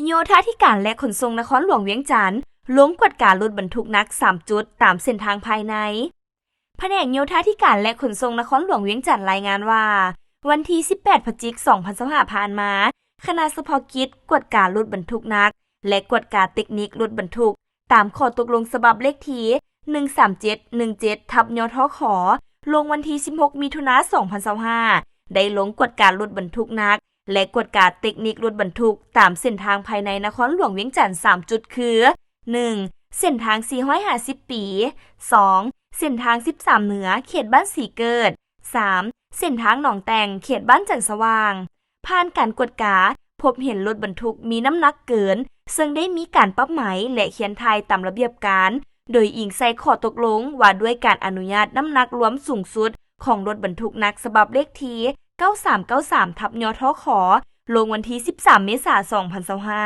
ໂຍທາທິການ ແລະ ຂົນສົ່ງນະຄອນຫຼວງວຽງຈັນ ລົງກວດກາລົດບັນທຸກໜັກ ສາມ ຈຸດ ຕາມເສັ້ນທາງພາຍໃນ. ພະແນກໂຍທາທິການ ແລະ ຂົນສົ່ງນະຄອນຫຼວງວຽງຈັນລາຍງານວ່າ, ວັນທີ ສິບແປດ ພະຈິກ ສອງພັນຊາວຫ້າ ຜ່ານມາ, ຄະນະສະເພາະກິດກວດກາລົດບັນທຸກໜັກ ແລະ ກວດກາເຕັກນິກລົດບັນທຸກ ຕາມຂໍ້ຕົກລົງສະບັບເລກທີ ໜຶ່ງສາມເຈັດ ໜຶ່ງເຈັດ ທັບ ຍທຂ ລົງວັນທີ ສິບຫົກ ມິຖຸນາ ສອງພັນຊາວຫ້າ ໄດ້ລົງກວດກາລົດບັນທຸກໜັກ ແລະ ກວດກາເຕັກນິກລົດບັນທຸກຕາມເສັ້ນທາງພາຍໃນນະຄອນຫຼວງວຽງຈັນ ສາມ ຈຸດ ຄື ໜຶ່ງ ເສັ້ນທາງ ສີ່ຮ້ອຍຫ້າສິບປີ, ສອງ ເສັ້ນທາງ ສິບສາມ ເໜືອ ເຂດບ້ານສີເກີດ, ສາມ ເສັ້ນທາງໜອງແຕ່ງ ເຂດບ້ານຈັນສະຫວ່າງ. ຜ່ານການກວດກາ ພົບເຫັນລົດບັນທຸກມີນ້ຳໜັກເກີນ ເຊິ່ງໄດ້ມີການປັບໃໝ ແລະ ຂຽນຖ່າຍຕາມລະບຽບການ ໂດຍອີງໃສ່ຂໍ້ຕົກລົງວ່າດ້ວຍການອະນຸຍາດນ້ຳໜັກລວມສູງສຸດຂອງລົດບັນທຸກໜັກ ສະບັບເລກທີ ເກົ້າສາມເກົ້າສາມ ທັບ ຍທຂ ລົງວັນທີ ສິບສາມ ເມສາ ສອງພັນຊາວຫ້າ.